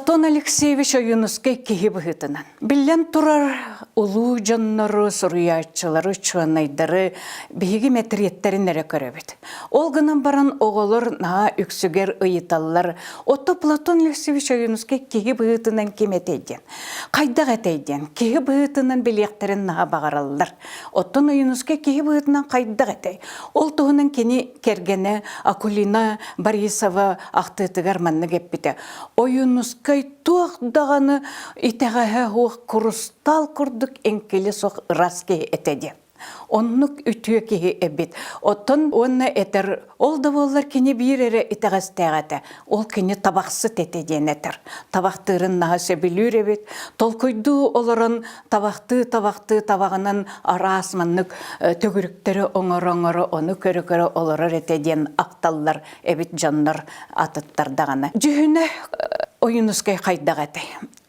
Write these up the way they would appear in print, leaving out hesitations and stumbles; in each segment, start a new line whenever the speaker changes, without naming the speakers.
Платон Алексеевич Ойуунускай киһи быһыытынан. Биллэн турар, улуу дьоннору, суруйааччылары, учуонайдары биһиги мэтириэттэрин эрэ көрөбүт. Ол гынан баран оҕолор наһаа үксүгэр ыйыталлар, «Ото Платон Алексеевич Ойуунускай киһи быһыытынан ким этэй?» диэн. Хайдах этэй диэн, киһи быһыытынан билиэхтэрин наһаа баҕараллар. Оттон Ойуунускай киһи быһыытынан хайдах этэй? Ол туһунан кини кэргэнэ Акулина Борисова ахтыытыгар маннык эппитэ. Ойуунускай туох даҕаны итэҕэһэ суох курустаал курдук эҥкилэ суох ыраас киһи этэ диэн. Оннук үтүө киһи эбит. Оттон уонна этэр, ол да буоллар кини биир эрэ итэҕэстээх этэ. Ол кини табахсыт этэ диэн этэр. Табахтыырын наһаа сөбүлүүр эбит. Толкуйдуу олорон табахтыы-табахтыы табаҕынан араас маннык төгүрүктэри оҥоро-оҥоро ону көрө-көрө олорор этэ диэн ахталлар эбит дьоннор атыттар даҕаны. Дьүһүнэ Ойуунускай хайдах этэй?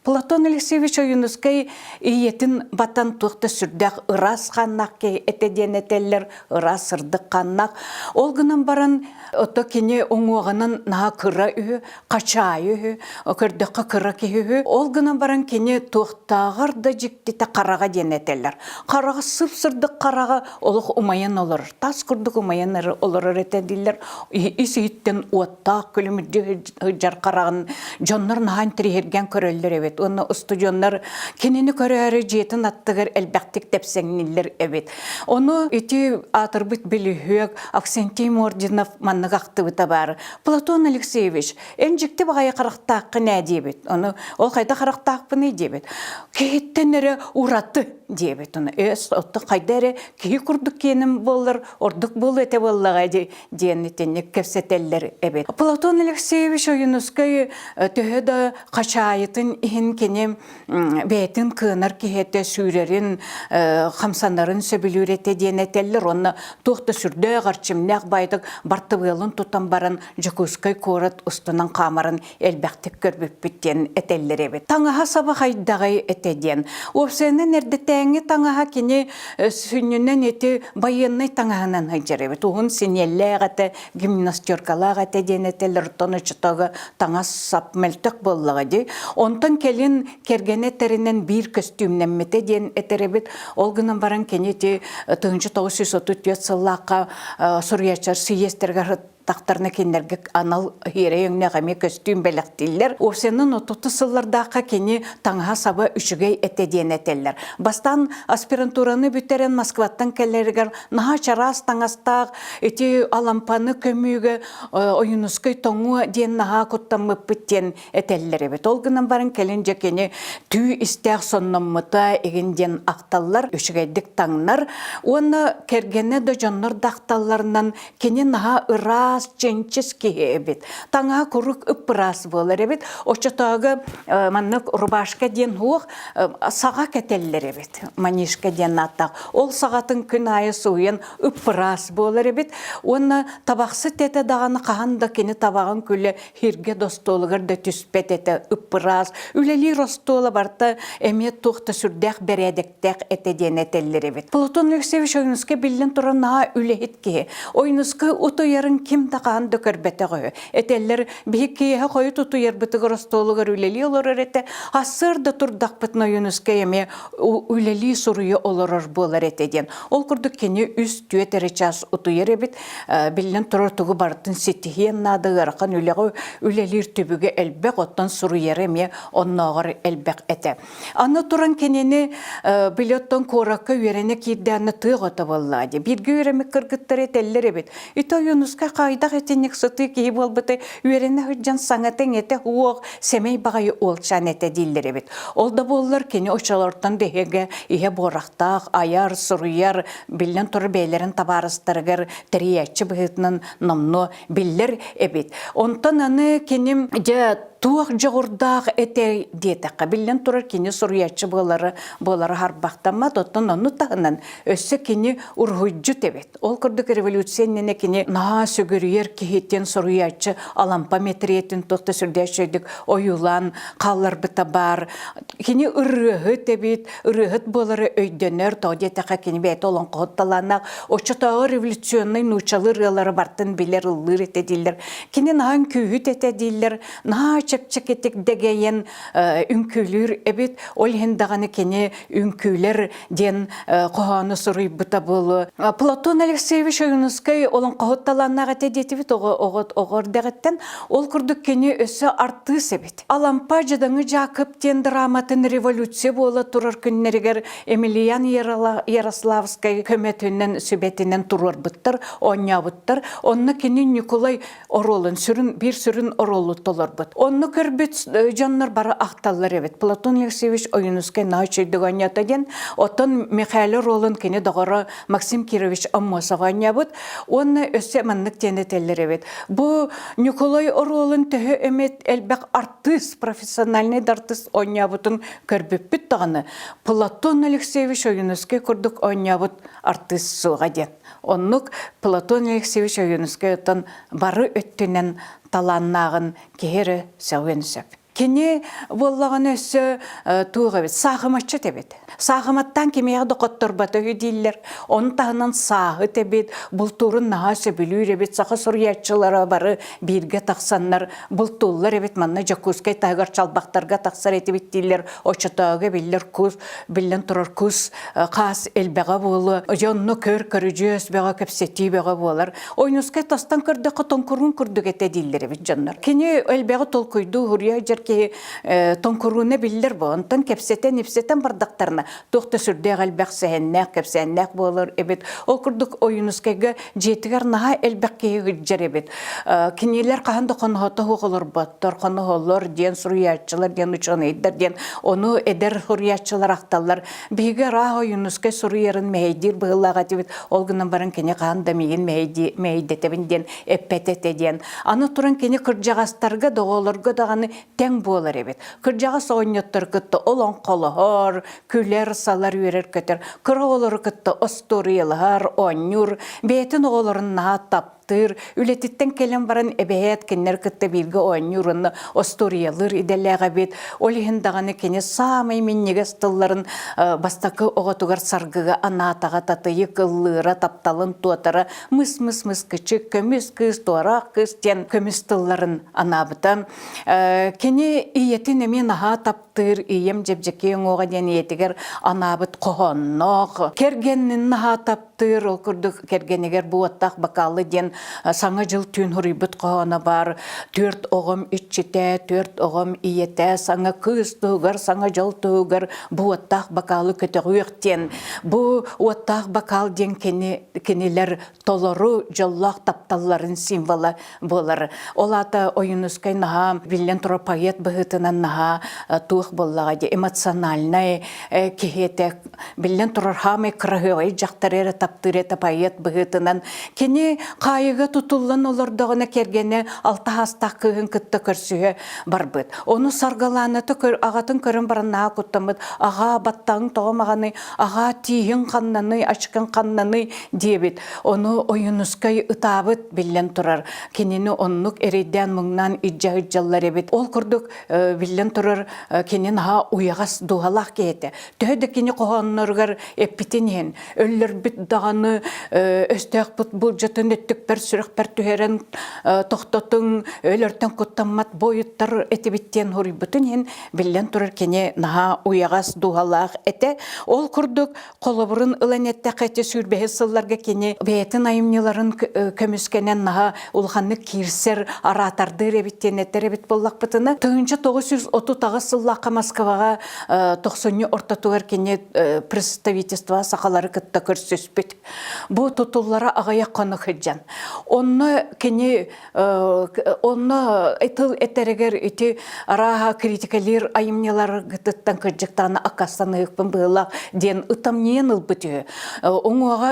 Платон Алексеевич Ойуунускай ийэтин батан туох да сүрдээх ыраас хааннаах киһи этэ диэн этэллэр, ыраас сырдык хааннаах. Ол гынан баран ото кини уҥуоҕунан наһаа кыра үһү, хачаайы үһү, көрдөххө кыра киһи үһү. Ол гынан баран кини туохтааҕар да дьиктитэ хараҕа диэн этэллэр. Хараҕа сып-сырдык хараҕа олох умайан олорор, тас курдук умайан олорор этэ дииллэр. Ис-иһиттэн уоттаах күлүмүрдүү сылдьар хараҕын дьоннор наһаа интэриэһиргээн көрөллөр эбит. Уонна устудьуоннар кинини көрөөрү дьиэтин аттыгар элбэхтик тэпсэҥнииллэр эбит. Ону ити аатырбыт бөлүһүөк Аксентий Мординов маннык ахтыбыта баар. Платон Алексеевич, эн дьикти баҕайы харахтааххын ээ диэбит. Ону ол хайда харахтаахпыный диэбит. Киһиттэн эрэ ураты диэбит. Ону эс оттон хайда эрэ киһи курдук киэним буоллар ордук буолуо этэ буоллаҕа диэн итинник кэпсэтэллэр эбит. Платон Алексеевич Ойуунускай төһө да хачаайытын иһин кини бэйэтин кыанар киһи этэ сүүрэрин, хамсанарын сөбүлүүр этэ диэн этэллэр уонна туох да сүрдээх эрчимнээх баайдык бартыбыалын тутан баран Дьокуускай куорат устунан хаамарын элбэхтик көрбүппүт диэн этэллэр эбит. Таҥаһа саба хайдаҕай этэ диэн. Уопсайынан эрдэтээҥҥи таҥаһа кини сүнньүнэн ити байыаннай таҥаһынан сылдьар эбит. Уһун синиэллээх этэ, гимнастеркалаах этэ диэн этэллэр. Оттон оччотооҕу таҥас-сап мөлтөх буоллаҕа дии. Онтон кэлин кэргэнэ этэринэн биир көстүүмнэммитэ диэн этэр эбит. Ол гынан баран кини ити 1934 сыллаахха суруйааччылар сийиэстэригэр тахтарына кинилэргэ анал иэрэй өҥнөөх эмиэ көстүүм бэлэхтииллэр. Уопсайынан отуту сыллардаахха кини таҥаһа-саба үчүгэй этэ диэн этэллэр. Бастаан аспирантураны бүтэрэн Москваттан кэлэригэр наһаа чараас таҥастаах ити Алампаны көмүүгэ Ойуунускай тоҥуо диэн наһаа куттаммыппыт диэн этэллэр эбит. Ол гынан баран кэлин дьэ кини түү истээх сонноммута игин диэн ахталлар, үчүгэйдик таҥнар. Уонна кэргэнэ да дьоннор да ахталларынан кини наһаа ыраас, чэнчис киһи эбит. Таҥаһа куруук ып-ыраас буолар эбит. Оччотооҕу маннык рубашка диэн суох саҕа кэтэллэр эбит. Манишка диэн ааттаах. Ол саҕатын күн аайы сууйан ып-ыраас буолар эбит. Уонна табахсыт этэ даҕаны хаһан да кини табаҕын күлэ Һиргэ да остуолугар да түспэт этэ, ыппыраас, үлэлиир остуола барыта эмиэ туох да сүрдээх бэрээдэктээх этэ диэн этэллэр эбит. Платон Алексеевич Ойуунускай биллэн туран наһаа үлэһит киһи. Ойуунускай утуйарын ким да хаһан да көрбөтөх үһү. Этэллэр, биһи киэһэ хойут утуйарбытыгар остуолугар үлэлии олорор этэ, сарсыарда турдахпытына Ойуунускай эмиэ үлэлии суруйа олорор буолар этэ диэн. Ол курдук кини үс-түөрт эрэ чаас утуйар эбит. Биллэн турар тугу барытын ситиһиэн наада ыарахан үлэҕэ үлэлиир түбүгэ элбэх, оттон суруйара эмиэ оннооҕор элбэх этэ. Аны туран кинини били оттон куоракка үөрэнэ киирдээнэ тыа оҕото буоллаҕа дии. Бииргэ үөрэммит кыргыттар этэллэр эбит. Ити Ойуунускай хайдах итинник сытыы киһи буолбутай үөрэнэ сылдьан саҥата-иҥэтэ суох, сэмэй баҕайы уолчаан этэ дииллэр эбит. Ол да буоллар кини оччолортон биһигэ иһэ буорахтаах, айар, суруйар, биллэн турар бэйэлэрин табаарыстарыгар тэрийээччи быһыытынан номнуо биллэр эбит. Онтон аны киним дьэ туох дьоҕурдаах этэ диэтэххэ, биллэн турар кини суруйааччы буолары буолара харбахтаммат, оттон ону таһынан өссө кини уруһуйдьут эбит. Ол курдук революция иннинэ кини наһаа сүгүрүйэр киһитин суруйааччы Алампа мэтириэтин туох да сүрдээх ойуулаан хаалларбыта баар. Кини ырыаһыт эбит, ырыаһыт буолара өйдөнөр, тоҕо диэтэххэ кини бэйэтэ олоҥхоһут талааннаах, оччотооҕу революционнай нууччалыы ырыалары бартын билэр, ыллыыр этэ дииллэр. Кини наһаа үҥкүүһүт этэ дииллэр, наһаа чэпчэкитик дэгэйэн үҥкүүлүүр эбит. Ол иһин даҕаны кини үҥкүүлэр диэн хоһоону суруйбута буолуо. Платон Алексеевич Ойуунускай олоҥхоһут талааннаах этэ диэтибит оҕо оҕо эрдэҕиттэн. Ол курдук кини өссө артыыс эбит. Алампа Дьадаҥы Дьаакып диэн драматын революция буола турар күннэригэр Емельян Ярославскай көмөтүнэн сүбэтинэн туруорбуттар, оонньообуттар. Онно кини Ньукулай оруолун сүрүн биир сүрүн оруолу толорбут. Онно көрбүт дьоннор бары ахталлар эбит. Платон Алексеевич Ойуунускай наһаа үчүгэйдик оонньоото диэн. Оттон Михаил оруолун кини доҕоро Максим Кирович Аммосов оонньообут. Уонна өссө маннык диэн этэллэр эбит. Бу Ньукулай оруолун төһө эмит элбэх артыыс, профессиональный да артыыс оонньообутун көрбүппүт даҕаны Платон Алексеевич Ойуунускай курдук оонньообут артыыс суоҕа диэн. Оннук Платон Алексеевич Ойуунускай оттон бары өттүнэн талааннааҕын киһи эрэ сөҕүөн сөп. Кини буоллаҕына өссө туох эбит, саахыматчыт эбит. Саахыматтаан кимиэхэ да хотторбото үһү дииллэр. Ону таһынан сааһыт эбит, бултуурун наһаа сөбүлүүр эбит. Саха суруйааччылара бары бииргэ тахсаннар бултууллар эбит. Манна Дьокуускай таһыгар чалбахтарга тахсар этибит дииллэр. Оччотооҕу биллэр кус, биллэн турар кус хаас элбэҕэ буолуо. Дьонно көр көрүдьүөс бөҕө кэпсэтии бөҕө буолар. Ойуунускай тастан көрдөххө тоҥкуруун курдук этэ дииллэр эбит дьоннор. Кини элбэҕи толкуйдуу уруйа сылдьар киһи тоҥкурууна биллэр бу. Онтон кэпсэтэн-ипсэтэн бардахтарына туох да сүрдээх элбэх сэһэннээх, кэпсээннээх буолар эбит. Ол курдук Ойуунускайга дьиэтигэр наһаа элбэх киһи сылдьар эбит. Кинилэр хаһан да хоноһото суох олорботтор, хоноһолор диэн суруйааччылар диэн учуонайдар диэн ону эдэр суруйааччылар ахталлар. Биһиги ыраах Ойуунускай суруйарын мэһэйдиир быһыылаах этибит. Ол гынан баран кини хаһан да миигин мэһэйдэтэбин диэн эппэт этэ диэн. Аны туран кини кырдьаҕастарга, доҕолорго даҕаны тэҥ буолар эбит. Кырдьаҕас оҕонньоттору кытта олоҥхолоһор, күлэр-салар, үөрэр-көтөр. Кыра оҕолору кытта остуоруйалаһар, оонньуур, бэйэтин оҕолорун наһаа таптыыр, үлэтиттэн кэлэн баран эбэһээт кинилэр кытта бииргэ оонньуур уонна остуоруйалыыр идэлээх эбит. Ол иһин даҕаны кини саамай минньигэс тылларын бастакы оҕотугар саргыга анаатаҕа татыйык ыллыыра, тапталын туотара мыс-мыс-мыс кычык, көмүс кыыс, туораах кыыс диэн көмүс тылларын анаабыта. Кини ийэтин эмиэ наһаа таптыыр, ийэм Дьэбдьэкиэй уҥуоҕа диэн ийэтигэр анаабыт хоһоонноох. Кэргэнин наһаа таптыыр, ол курдук кэргэнигэр бу уоттаах бакаалы диэн Саҥа дьыл түүн суруйбут хоһооно баар. Түөрт оҕом иччитэ, түөрт оҕом ийэтэ, саҥа кыыс туһугар, саҥа дьол туһугар бу уоттаах бакаалы көтөҕүөх диэн. Бу уоттаах бакаал диэн кини кинилэр толору дьоллоох тапталларын символа буолар. Ол аата Ойуунускай наһаа биллэн турар поэт быһыытынан наһаа туох буоллаҕа дии эмоциональнай киһи этэ. Биллэн турар хаамай кыраһыабай дьахтар эрэ таптыыр этэ поэт быһыытынан. Кини хаайыга тутуллан олордоҕуна кэргэнэ алта саастаах кыыһын кытта көрсүһэ барбыт. Ону Саргылааната аҕатын көрөн баран наһаа куттаммыт. Аҕаа баттаҕыҥ тоҕо маҕаный аҕаа тииһиҥ ханнаный, ачыкыҥ ханнаный диэбит. Ону Ойуунускай ытаабыт биллэн турар. Кинини оннук эрэйдээн-муҥнаан илдьэ сылдьаллар эбит. Ол курдук биллэн турар кини наһаа уйаҕас дууһалаах киһи этэ. Төһө да кини хоһоонноругар эппитин иһин, өллөрбүт даҕаны өстөөхпүт былдьатын өттүкпэр сүрэхпэр түһэрэн тохтотуҥ, өлөртөн куттаммат буойуттар этибит диэн суруйбутун иһин Биллэн турар, кини наһаа уйаҕас дууһалаах этэ. Ол курдук, холобурун ылан эттэххэ, ити сүүрбэһис сылларга кини бэйэтин айымньыларын көмүскэнэн наһаа улаханнык киирсэр, араатардыыр эбит диэн этэр эбит буоллахпытына, 1938 сыллаахха Москваҕа тохсунньу ортотугар кини представительство сахалары кытта көрсүспүт. Бу тутуллара аҕыйах хонук сылдьан. Онно кини Онно тыл этэригэр ити арааһа критикалиир айымньыларгытыттан кырдьыктаана аккаастаныһыкпын быһыылаах диэн ытамньыйан ылбыт үһү. Уҥуоҕа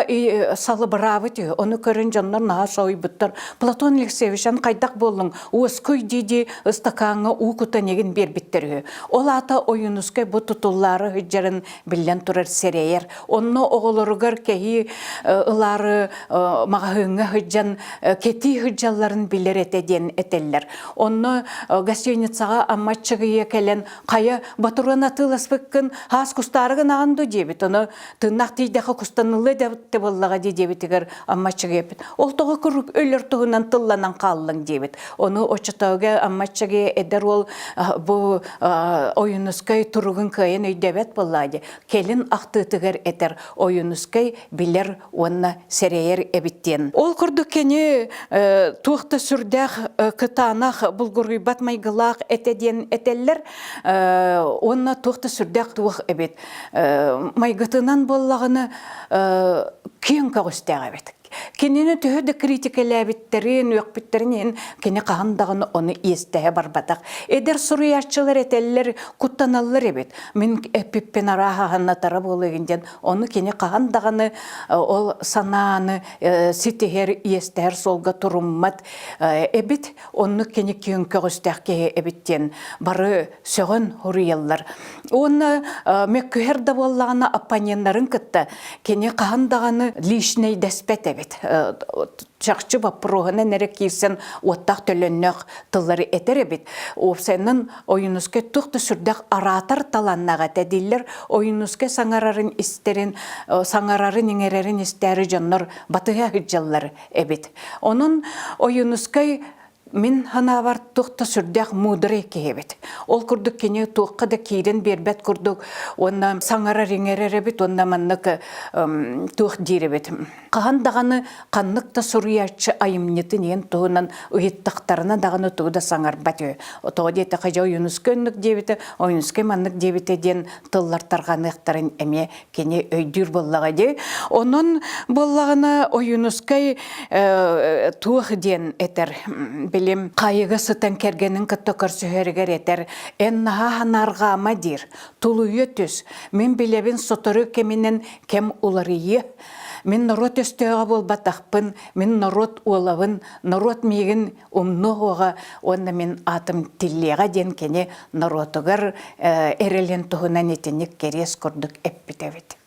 салыбыраабыт үһү. Ону көрөн дьоннор наһаа соһуйбуттар. Платон Алексеевич, эн хайдах буоллуҥ? Уоскуй дии-дии ыстакааҥҥа уу кутан игин биэрбиттэр үһү. Ол аата Ойуунускай бу тутуллаары сылдьарын биллэн турар сэрэйэр. Онно оҕолоругар кэһии ылаары маҕаһыыҥҥа сылдьан. сылдьан кэтии сылдьалларын билэр этэ диэн этэллэр. Онно гостиницаҕа Амма Аччыгыйа кэлэн хайа ботуруон атыыласпыккын хаас кустаары гынаҕын дуу диэбит. Ону тыыннаах тиийдэххэ кустаныллыа да буоллаҕа дии диэбитигэр Амма Аччыгыйа эппит. Ол тоҕо куруук өлөр туһунан тылланан хааллыҥ диэбит. Ону оччотооҕу Амма Аччыгыйа эдэр уол бу Ойуунускай туругун кыайан өйдөөбөт буоллаҕа дии. Кэлин ахтыытыгар этэр Ойуунускай билэр уонна сэрэйэр эбит диэн. Ол курдук кини туох да сүрдээх кытаанах булгуруйбат майгылаах этэ диэн этэллэр уонна туох да сүрдээх туох эбит майгытынан буоллаҕына киэҥ көҕүстээх эбит. Кинини төһө да критикэлээбиттэрин, үөхпүттэрин иһин кини хаһан даҕаны ону иэстэһэ барбатах. Эдэр суруйааччылар этэллэр, куттаналлар эбит. Мин эппиппин арааһа ханнатара буолуогун диэн Ону кини хаһан даҕаны ол санааны ситиһэр, иэстэһэр суолга туруммат эбит. Оннук кини киэҥ көҕүстээх киһи эбит диэн бары сөҕөн суруйаллар. Уонна мөккүһэр да буоллаҕына оппоненнарын кытта кини хаһан даҕаны личнэй дэспэт эбит. Чахчы боппуруоһунан эрэ киирсэн уоттаах төлөннөөх тыллары этэр эбит. Уопсайынан Ойуунускай туох да сүрдээх араатар талааннаах этэ дииллэр. Ойуунускай саҥарарын истэрин, саҥарарын иҥэрэрин истээри дьоннор батыһа сылдьаллар эбит. Онон Ойуунускай мин санаабар туох да сүрдээх муударай киһи эбит. Ол курдук кини туохха да киирэн биэрбэт курдук уонна саҥарар иҥэрэр эбит уонна маннык туох диир эбит. Хаһан даҕаны ханнык да суруйааччы айымньытын иэн туһунан ыйыттахтарына даҕаны тугу да саҥарбат үһү. Тоҕо диэтэххэ дьэ Ойуунускай оннук диэбитэ, Ойуунускай маннык диэбитэ диэн тыллар тарҕаныахтарын эмиэ кини өйдүүр буоллаҕа дии. Онон буоллаҕына Ойуунускай туох диэн этэр билим хайыга сытан кэргэнин кытта көрсүһэригэр этэр эн наһаа санаарҕаама диир тулуйа түс мин билэбин сотору кэминэн кэм уларыйыа Мин норуот өстөөҕө буолбатахпын, мин норуот уолабын, норуот миигин умнуоҕа уонна мин аатым тиллиэҕэ диэн кини норуотугар эрэлин туһунан итинник кэриэс курдук эппит эбит.